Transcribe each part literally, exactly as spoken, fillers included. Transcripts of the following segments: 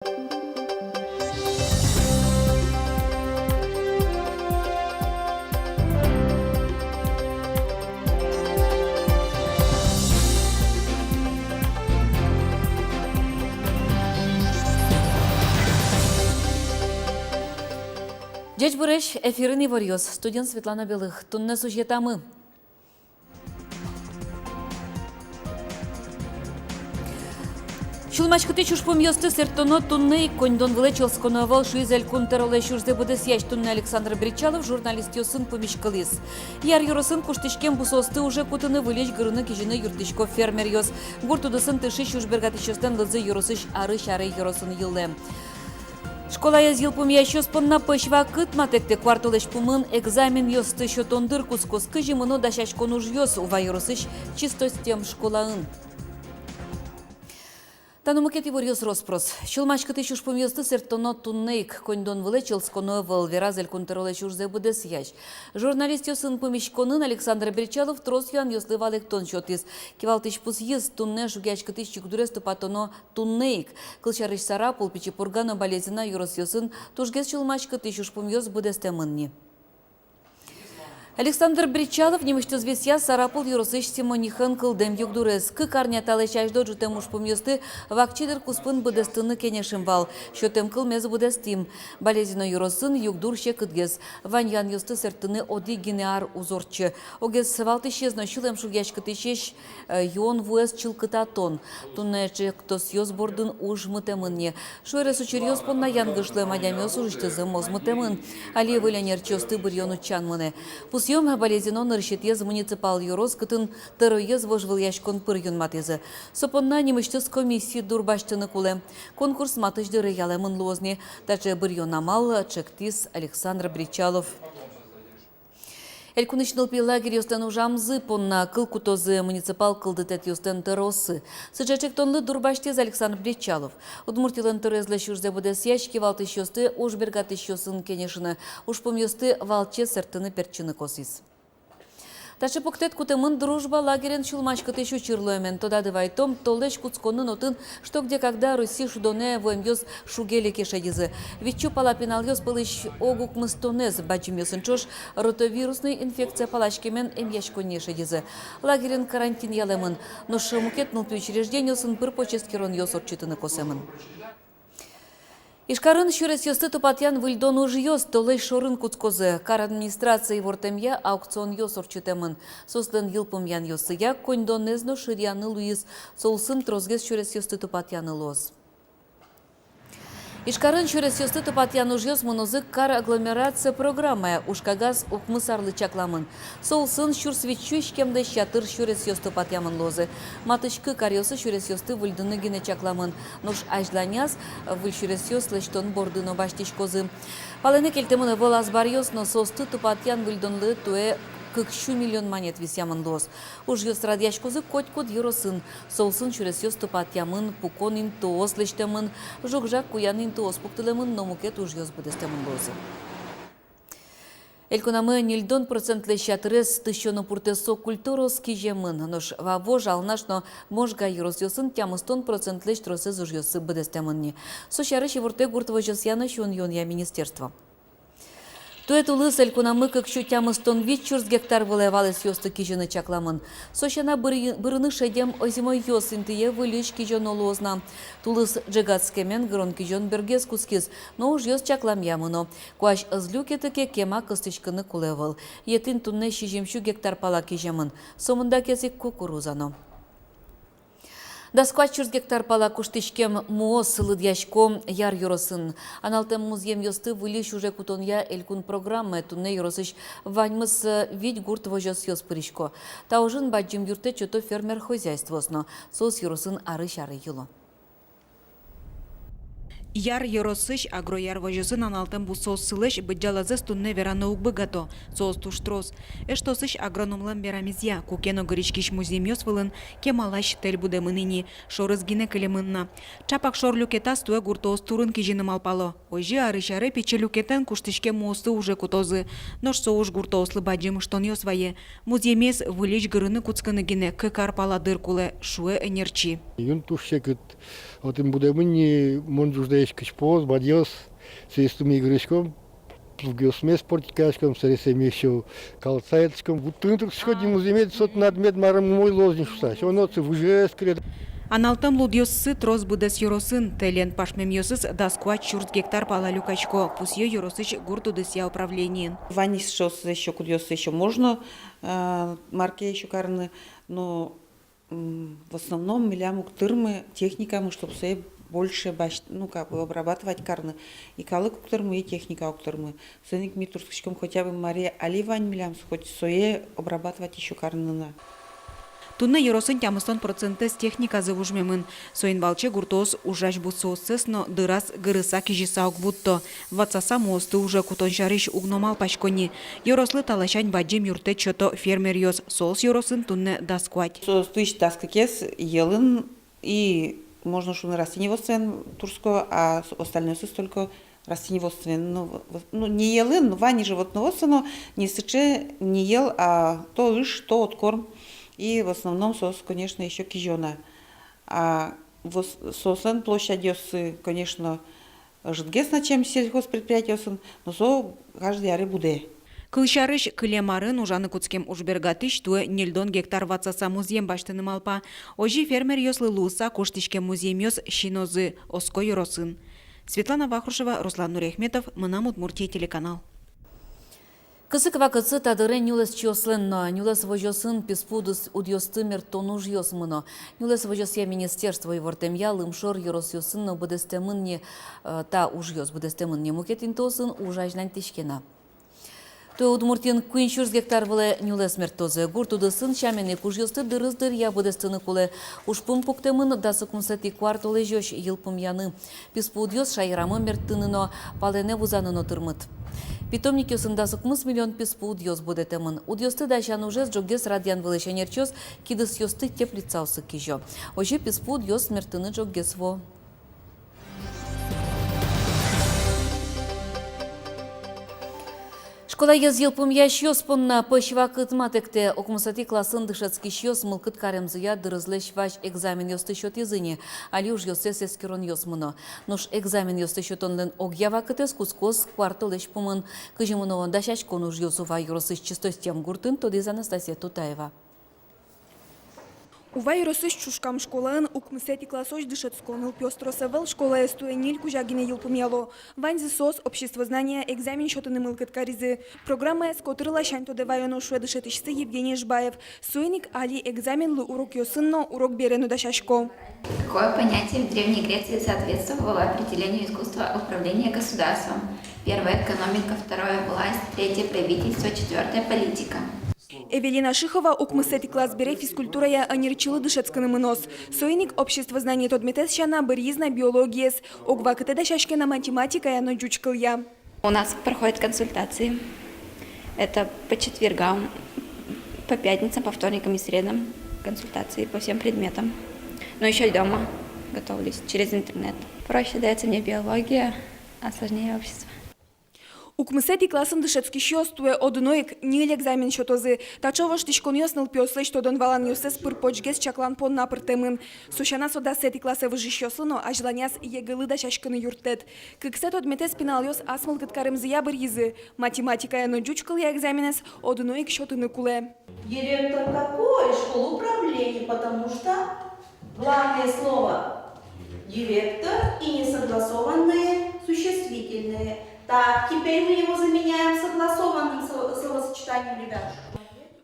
Ӟечбуресь! Эфирын иворъёс, студиын Светлана Белых. Туннэ сюжетамы. Сюлмаськытӥсь ужпумъёсты сэрттоно туннэ ик, коньдон вылэ чӧлсконо ӧвӧл, шуиз Элькун тӧролэсь ужзэ быдэсъясь. Туннэ Александр Бречалов журналистъёсын пумиськылӥз. Яр ёросын куштӥськем бусыосты уже кутыны, выльысь гырыны-кизьыны юрттӥсько фермеръёс. Гурт удысын тыршись ужбергатӥсьёслэн лыдзы ёросысь арысь аре ёросын йылэ. Школаез йылпумъясьёс понна пӧсь вакыт матэктэ. Куартолэзь пумын экзаменъёсты сётон дыр кутскоз. Кызьы мыно дасяськон ужъёс Ува ёросысь Чистосьтэм школаын? Та но мукет иворъёс рос-прос. Сюлмаськытӥсь ужпумъёсты сэрттоно туннэ ик, коньдон вылэ чӧлсконо ӧвӧл, вераз Элькун тӧролэсь ужзэ быдэсъясь. Журналистъёсын пумиськонын Александр Бречалов трос юанъёслы валэктон сётӥз. Кивалтӥсь пусйиз: туннэ шугъяськытӥсь югдурез тупатоно туннэ ик. Кылсярысь, Сарапул, Пичи Пурга но Балезино ёросъёсын тужгес сюлмаськытӥсь ужпумъёс быдэстэмын ни. Александр Бречалов нимысьтыз висъяз Сарапул ёросысь Симонихаын кылдэм югдурез. Кык арня талэсь азьло ӝутэм ужпумъёсты вакчи дыр куспын быдэстыны кенешим вал. Сётэм кылмес быдэстӥм. Балезино ёросын югдур секытгес. Вань юанъёсты сэрттыны одӥг гинэ ар уз ортчы. Огез валтӥсез но сюлэм шугъяськытӥсьёс, э, юон вуэз чылкытатон. Туннэ ӵектосъёс бордын уж мытэмын ни. Шуэрес учыръёс понна янгыш луэм адямиос ужысьтызы мозмытэмын. Али выль ӧнерчиосты быръён утчан мынэ. Пусъём, Балезино нырысетӥез муниципал ёрос, кытын тӧроез вожвылъяськон пыр юнматӥзы. Со понна нимысьтыз комиссия дурбасьтыны кулэ. Конкурс матысь дыре ялэмын луоз ни. Таӵе быръён амал ӵектӥз Александр Бречалов. Элькунысь нылпи лагерьёслэн ужамзы понна кыл кутозы муниципал кылдытэтъёслэн тӧрооссы. Сыӵе ӵектонлы дурбасьтӥз Александр Бречалов. Удмуртилэн тӧроезлэсь ужзэ быдэсъясь кивалтӥсьёсты ужбергатӥсьёсын кенешыны, ужпумъёсты валче сэрттыны-пертчыны косӥз. Таӵе пуктэт кутэмын «Дружба» лагерен сюлмаськытӥсь учыр луэмен. Тодады вайытом, толэзь кутсконын отын «Что? Где? Когда?» Россиысь шудонэ вуэмъёс шуге-леке шедизы. Витьсю пала пиналъёс пӧлысь ог укмыстонэз бадӟымъёсын ӵош ротавирусной инфекция паласькемен эмъяськонние шедизы. Лагерын карантин ялэмын, нош мукет нылпи учреждениосын пыр-поч эскеронъёс ортчытыны косэмын. Ижкарын сюресъёсты тупатъян-выльдон ужъёс толэзь шорын кутскозы. Кар администрация ивортэмъя, аукционъёс ортчытэмын. Соослэн йылпумъянъёссыя коньдонэз но шыръяны луиз. Со улсын тросгес сюресъёсты тупатъяны луоз. Ижкарын сюресъёсты тупатъян ужъёс мынозы кар агломерация программая. Ужкагаз укмыс арлы чакламын. Со улсын сюрс витьсю иськемлэсь ятыр сюресъёс тупатъямын луозы. Матысь кык аръёсы сюресъёсты выльдыны гинэ чакламын. Нош азьланяз выль сюресъёс лэсьтон борды но басьтӥськозы. Палэнэ кельтэмын ӧвӧл азбаръёс, но соосты тупатъян-выльдонлы туэ кык сю миллион манет висъямын луоз. Ужъёс радъяськозы котькуд ёросын. Со улсын сюресъёс тупатъямын, пукон интыос лэсьтэмын, жуг-жаг куян интыос пуктылэмын но мукет ужъёс быдэстэмын луозы. Элькунамы ньыльдон процентлэсь ятырез тысьоно пуртэсо культураос киземын. Нош Вавож, Алнаш но Можга ёросъёсын тямыстон процентлэсь тросэз ужъёссы быдэстэмын ни. Со сярысь ивортэ гурт возёсъя но сиён-юонъя министерство. Туэ тулыс элькунамы кык сю тямыстон вить сюрс гектар вылэ валэсъёсты кизьыны чакламын. Со сяна быры-, бырыны шедем озимойёс интые выльысь кизёно луоз на. Тулыс ӝегатскемен гырон-кизён бӧргес кутскиз, но ужъёс чакламъя мыно. Куазь ӧз люкеты ке, кема кыстӥськыны кулэ ӧвӧл. Етӥн туннэ сизьым сю гектар пала киземын. Сомындакез ик кукуруза но. Дас куать сюрс гектар пала куштӥськем муос лыдъясько Яр ёросын. Аналтэм музъемъёсты выльысь уже кутонъя элькун программае туннэ ёросысь ваньмыз, э, вить гурт возёсъёс пырисько. Та ужын бадӟым юрттэт сёто фермер хозяйствоос но, соос ёросын арысь аре йыло. Яр ёросысь Агрояр возёсын аналтэм бусыоссылэсь быдӟалазэс туннэ вераны уг быгато, соос туж трос. Эштосысь агрономлэн верамезъя, куке но гыриськись музъемъёс вылын кемалась тэль будэмын ини, шорыз гинэ кылемын на. Ӵапак шор люкетаз туэ гуртоос турын кизьыны малпало. Озьы арысь аре пичи люкетэн куштӥськем муосты уже кутозы. Нош со уж гуртоослы бадӟым ыштонъёс вае. Музъемез выльысь гырыны кутскыны гинэ кык ар пала дыр кулэ, шуэ ӧнерчи. Юн туж секыт. Отын будэмын ни, мон ӝуждэ Кызьпуос, бадьёс, сыӵеез тӥни ми гырыськом, плугъёсмес портить кариськом, сэресэ ми ещё калыса ветлӥськом, вуттыны турттӥськом, димузы мед, со тынад мед марым умой луоз ни шуса. Со но отчы выжез кыле. Аналтон лудъёссы трос быдэс ёросын, тэлен пашмемъёсыз дас куать сюрс гектар пала люкасько, пусъё ёросысь гурт удысъя управлениын. Вань сыӵеос ещё, кудъёсыз ещё можно, э, марке ещё карыны, но М, в основном милям уг тырмы техникамы, чтоб сое больше бась-, ну, как бы, обрабатывать карыны. И калык уг тырмы, и техника уг тырмы. Соин ик ми турттӥськом хотя бы маре али вань милям, хоть сое обрабатывать ещё карыны на. Туннэ ёросын тямыстон процентэз техниказэ вужмемын. Соин валче гуртоос ужась бусыоссэс но дыраз гырыса-кизьыса уг вутто. Ватсаса муосты уже кутон сярысь уг но малпасько ни. Ёрослы та ласянь бадӟым юрттэт сёто фермеръёс, соос ёросын туннэ дас куать. Соос тысь дас кыкез йӧлын и, можно шуыны, растениеводствоен туртско, а с-, остальнойсыз только растениеводствоен, ну, в-, ну, не йӧлын, вань животноводство, но не сыӵе, не йӧл, а то ыж, то откорм. И в основном соос, конечно, ещё кизё на. А вос-, соослэн площадьёссы, конечно, ӧжытгес на, чем сельхозпредприятиосын, но со каждый аре будэ. Кылсярысь, кылем арын ужаны кутскем ужбергатӥсь туэ ньыльдон гектар ватсаса музъем басьтыны малпа. Озьы фермеръёслы луыса куштӥськем музъемъёс синозы, оско ёросын. Светлана Вахрушева, Руслан Нуриахметов, «Мынам Удмуртие» телеканал. Кысык вакытсы та дыре нюлэсчиослэн но. Нюлэс возёсын писпу удыс-, удъёсты мерттон ужъёс мыно. Нюлэс возёсъя министерство ивортэмъя, лымшор ёросъёсын но быдэстэмын ни, э, та ужъёс быдэстэмын ни, мукет интыосын уж азьланьтӥське на. Туэ Удмуртиын куинь сюрс гектар вылэ нюлэс мерттозы. Гурт удысын сямен ик ужъёсты дырыз дыръя быдэстыны кулэ. Ужпум пуктэмын дас укмысэтӥ куартолэзёзь йылпумъяны. Писпу удъёс шаерамы мерттыны но, палэнэ вузаны но тырмыт. Питомникъёсын дас укмыс миллион писпу удъёс будэтэмын. Удъёсты дасян ужез ӝоггес радъян вылысь ӧнерчиос кидысъёсты теплицаосы кизё. Озьы писпу удъёс мерттыны ӝоггес вуо. Школаез йылпумъясьёс понна пӧсь вакыт матэктэ. Укмысэтӥ классын дышетскисьёс мылкыд каремзыя дырызлэсь вазь экзаменъёсты сётӥзы ни. Али ужъёссэс эскеронъёс мыно. Нош экзаменъёсты сётонлэн огъя вакытэз кутскоз куартолэзь пумын. Кызьы мыно дасяськон ужъёс Ува ёросысь Чистосьтэм гуртын, тодӥз Анастасия Тутаева. Ува ёросысь Чушкам школаын укмысэтӥ классозь дышетско нылпиос трос ӧвӧл. Школаез туэ ньыль кузя гинэ йылпумъяло. Ваньзы соос обществознания экзамен сётыны мылкыд каризы. Программаез котыр ласянь тодэ ваёно, шуэ дышетӥсьсы Евгений Жбаев. Соин ик али экзаменлы урокъёсын но, урок бере но дасясько. Какое понятие в Древней Греции соответствовало определению искусства управления государством? Первое — экономика, второе — власть, третье — правительство, четвёртое — политика. Эвелина Шихова укмысэтӥ класс бере физкультурая ӧнерчилы дышетскыны мыноз. Соин ик обществознание тодметэз сяна быръиз на биологиез. Ог вакытэ дасяське на математикая но ӟуч кылъя. У нас проходят консультации. Это по четвергам, по пятницам, по вторникам и средам консультации по всем предметам. Но ещё и дома готовлюсь через интернет. Проще даётся мне биология, а сложнее общество. Укмысэтӥ классын дышетскисьёс туэ одно ик ньыль экзамен сётозы. Таӵе воштӥськонъёс нылпиослэсь тодон-валанъёссэс пыр-почгес чаклан понна пыртэмын. Со сяна, со дасэтӥ классэ выжисьёслы но азьланяз ЕГЭ-лы дасяськыны юрттэт. Кыксэ тодметэз пиналъёс ас мылкыд каремзыя быръизы. Математикая но ӟуч кылъя экзаменэз одно ик сётыны кулэ. Директор какой? Школа управления, потому что главное слово директор и несогласованные существительные. Так, теперь мы его заменяем согласованным со-, словосочетанием, ребята.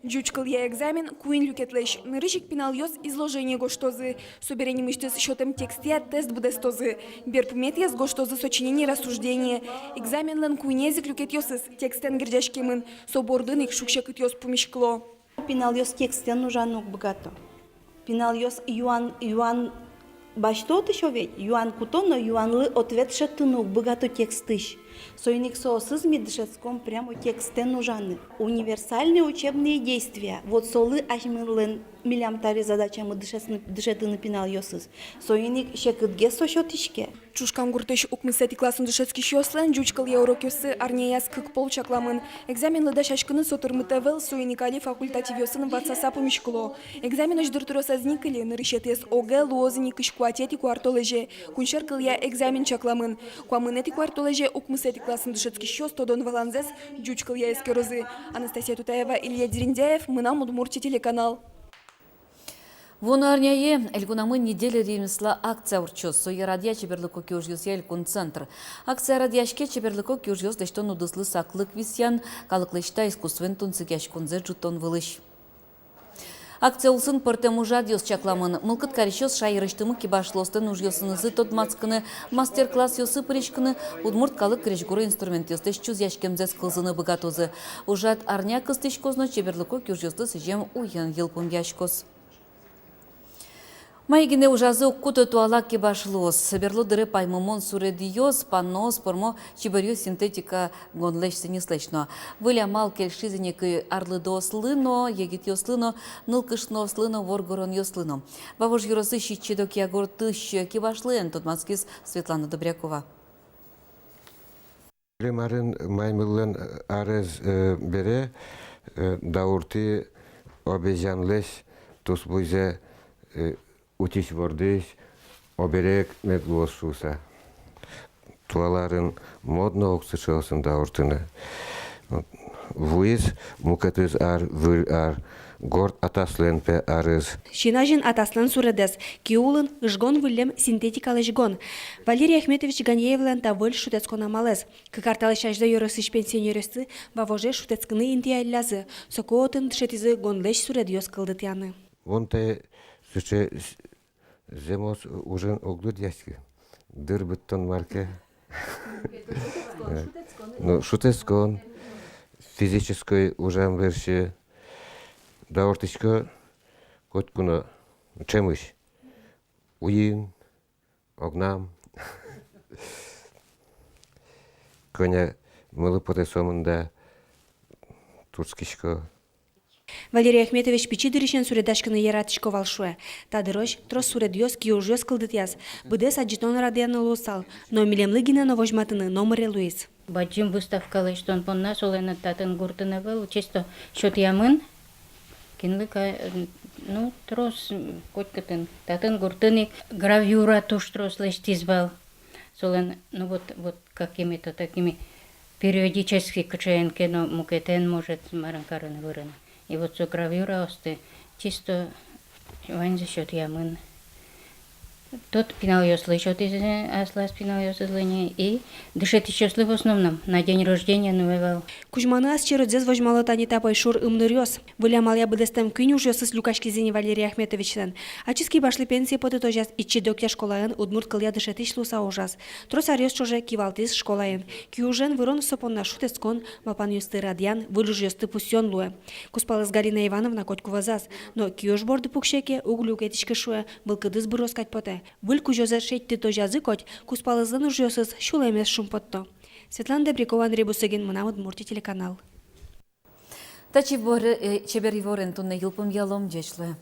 Ӟуч кылъя экзамен куинь люкетлэсь. Нырысь ик пиналъёс изложение гожтозы. Собере нимысьтыз сётэм текстъя тест быдэстозы. Берпуметӥез гожтозы сочинение-рассуждение. Экзаменлэн куинез ик люкетъёсыз текстэн герӟаськемын. Со бордын ик шуг-секытъёс пумиськыло. Пиналъёс текстэн ужаны уг быгато. Пиналъёс юан, юан басьто отысь ведь, юан куто но юанлы ответ шедьтыны уг быгато текстысь. Соин ик соосыз ми дышетском прямо текстэн ужаны. Универсальные учебные действия. Вот солы асьмелэн милям таре задачамы дышетыны, дышетыны пиналъёсыз. Соин ик секытгес со сётӥське. Чушкам гуртысь укмысэтӥ классын дышетскисьёслэн ӟуч кылъя урокъёссы арняяз кык пол чакламын. Экзаменлы дасяськыны со тырмыт ӧвӧл, соин ик али факультативъёсын ватсаса пумиськыло. Экзаменозь дыр трос ӧз ни кыльы, нырысетӥез ОГЭ луоз ини кызь куатетӥ куартолэзе. Кунсьӧр кылъя экзамен чакламын. Куамынэтӥ куартолэзе укмысэтӥ классын дышетскисьёс тодон-валанзэс ӟуч кылъя эскерозы. Анастасия Тутаева, Илья Дерендяев, «Мынам Удмуртие» телеканал. Вуоно арняе элькунамы «Неделя ремесла» акция ортчоз. Сое радъя чеберлыко киужъёсъя элькун центр. Акция радъяське чеберлыко киужъёс лэсьтон удыслы саклык висъян, калыклэсь та искусствоен тунсыкъяськонзэ ӝутон вылысь. Акция улсын пӧртэм ужрадъёс чакламын. Мылкыд карисьёс шаерысьтымы кибашлыослэн ужъёсынызы тодматскыны, мастер-классъёсы пыриськыны, удмурт калык крезьгуро инструментъёслэсь чузъяськемзэс кылзыны быгатозы. Ужрад арня кыстӥськоз но чеберлыко киужъёслы сӥзем уен йылпумъяськоз. Мае гинэ ужазы уг куто туала кибашлыос. Берло дыре паймымон суредъёс, панноос пӧрмо чиберъёс синтетика гонлэсь, сӥньыслэсь но. Выль амал кельшиз ини ик арлыдоослы но, егитъёслы но, нылкышноослы но, воргоронъёслы но. Вавож ёросысь Ичи-Докъя гуртысь кибашлыен тодматскиз Светлана Добрякова. Кылем арын Маймыллэн арез, э, бере, э, дауртӥ обезьянлэсь тусбуйзэ, э, утись вордӥсь, оберег мед луоз шуыса. Туала арын модно ук сыӵеосын дауртыны. Вуиз мукетыз ар, выль ар, горд атаслэн, пе, арез. Син азьын атаслэн суредэз, ки улын ыжгон выллем синтетикалэсь гон. Валерий Ахметович Ганеевлэн та выль шутэтскон амалэз. Кык ар талэсь азьло ёросысь пенсионеръёсты Вавоже шутэтскыны интыяллязы, соку отын дышетӥзы гонлэсь суредъёс кылдытъяны. Вон тае сыӵе с-, зэмос ужен уг лыдъяськы. Дыр быдтон мар ке. Ну, шутэтскон, физической ужан бере дауртӥсько котьку но ӵемысь. Уин, огнам. Кӧня мылы потэ, сомында туртскисько. Валерий Ахметович пичи дырысен суредаськыны яратӥсько вал, шуэ. Та дырозь трос суредъёс, киужъёс кылдытъяз. Быдэс адӟытон радъяны луысал, но милемлы гинэ но возьматыны номыре луиз. Бадӟым выставка лэсьтон понна солэн татын гуртын ӧвӧл, чисто сётъямын. Кинлы ка, ну, трос, м, котькытын. Татын гуртын ик гравюра туж трос лэсьтӥз вал. Солэн, ну, вот, вот, какими-, то такими, периодически кыӵеен ке но мукетэн, может, марым карыны вырыны. И вот со гравюраосты чисто ваньзэ сётъямын. Тот пиналъёслы сётӥзы, аслаз пиналъёсызлы ни, и дышетӥсьёслы в основном, на день рождения нуэ вал. Кузьманы ас чередзэс возьмало тани та пӧйшур ымныръёс. Выль амалъя быдэстэм куинь ужъёсыз люкаськизы ини Валерий Ахметовичлэн. Ачиз кибашлы пенсие потэ, тожаз Ичи-Докъя школаын удмурт кылъя дышетӥсь луыса ужаз. Трос аръёс ӵоже кивалтӥз школаын. Киужен вырон со понна шутэтскон, малпанъёсты радъян, выль ужъёсты пусъён луэ. Кузпалыз Галина Ивановна котьку вӧзаз, но киуж борды пуксе ке, уг люкетӥськы, шуэ, мылкыдыз быроз кадь потэ. Выль кузёзэ шедьтытозязы коть, кузпалызлэн ужъёсыз сюлэмез шумпотто. Светлана Добрякова, Андрей Бусыгин, «Мынам Удмуртие» телеканал. Таӵе ибо-, э, чебер иворен туннэ йылпумъялом. Ӟеч луэ.